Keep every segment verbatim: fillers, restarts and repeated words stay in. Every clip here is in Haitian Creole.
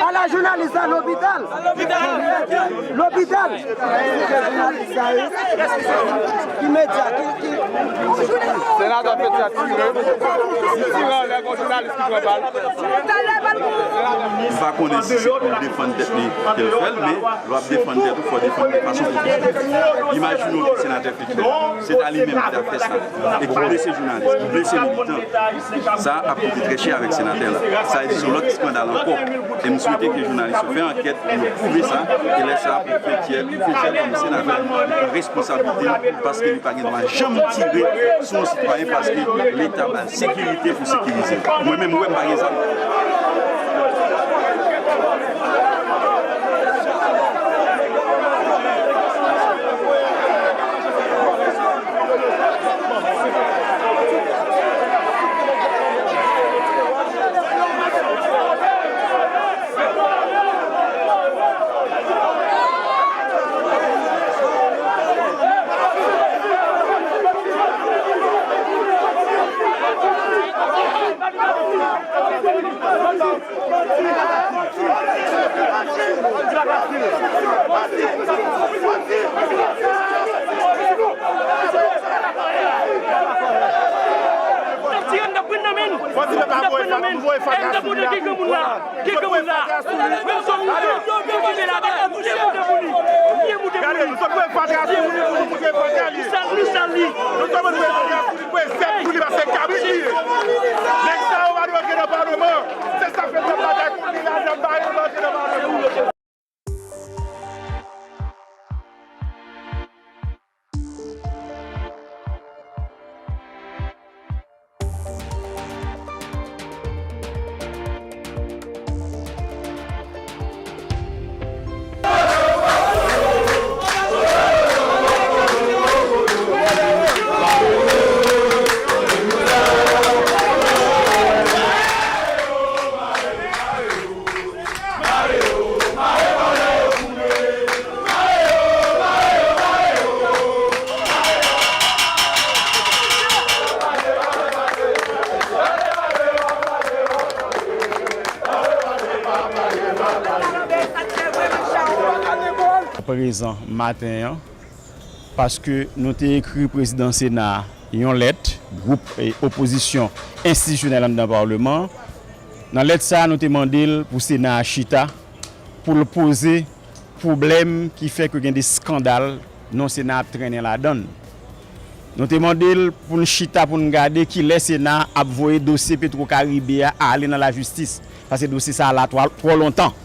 Ala jounalis la lopital. Lopital. Ki medya, ki, ki... Senatè Petit ap tire. Li tire anlè, gon jounalis ki pran bal. M pa konnen si se pou l defann tèt li ke l fè l, men lè w ap defann tèt ou, fò w defann l de fason pwofesyonèl. Imajine w ke senatè Petit, se ta li menm ki ta fè sa, e ki blese jounalis, ki blese militan. Sa ap koute trè chè avèk senatè la. Sa vle di se yon lòt eskandal ankò. E m swete ke jounalis yo fè ankèt pou yo pwouve sa. E lè sa a, pou Fetchèl, pou Fetchèl kòm senatè, li pran responsablite l, paske li pa gen dwa janm tire sou yon sitwayen paske Leta ba l sekirite pou sekirize l. Mwen menm, ou wè m pa gen zam. N ap tire, n ap pran nan men nou. N ap pran nan men nou. N ap pran nan men nou. Ki granmoun la? Ki granmoun la? Menm si w moute, w moute la, w moute moute pou li. Ou byen moute pou li. Gade, nou sot voye fatra sou li, nou sot voye fatra li. Nou sal, nou sal li. Nou sot voye fatra sou li, voye zèb sou li, paske kabrit li ye. Nèg sa yo pa dwe antre nan palman. Se sa k fè n ap batay kont li la, n ap bare l pa antre nan palman. Prezan maten an, paske nou te ekri prezidan Sena a yon lèt, gwoup, e, opozisyon enstitisyonèl anndan palman an. Nan lèt sa a, nou te mande l pou Sena a chita, pou l poze pwoblèm ki fè ke gen de eskandal non Sena a ap trennen ladan l. Nou te mande l pou n chita, pou n gade kilè Sena a ap voye dosye Petro Caribe a ale nan lajistis, paske dosye sa a la twò, twò lontan.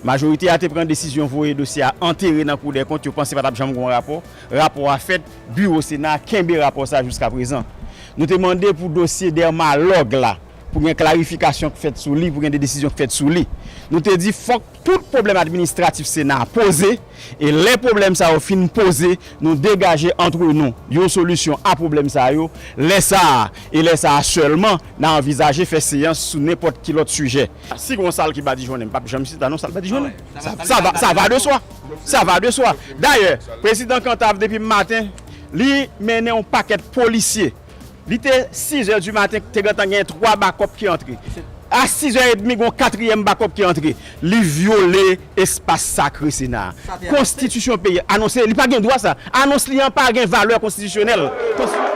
Majorite a te pran desizyon voye dosye a antere nan Kou dè Kont, yo panse pa t ap janm gen yon rapò. Rapò a fèt, biwo Sena a kenbe rapò sa a jiskaprezan. Nou te mande pou dosye Dermalog la, pou gen klarifikasyon k fèt sou li, pou gen de desizyon k fèt sou li. Nou te di fòk tout pwoblèm administratif Sena a poze, e lè pwoblèm sa yo fin poze, nou degaje antre nou yon solisyon a pwoblèm sa yo. Lè sa a, e lè sa a sèlman, n a anvizaje fè seyans sou nenpòt ki lòt sijè. Si gen yon sal ki badijonnen, m p ap janm site non sal badijonnen. Sa, sa va, ça va de soi. Ça va de soi. Dayè, prezidan Cantave depi maten, li mennen yon pakèt polisye. Li te sizè di maten, te gentan gen twa bakòp ki antre. A sizè edmi, gen yon katriyèm bakòp ki antre. Li vyole espas sakre Sena a. Konstitisyon peyi a anonse, li pa gen dwa sa. Anons li an pa gen valè konstitisyonèl. Konsti-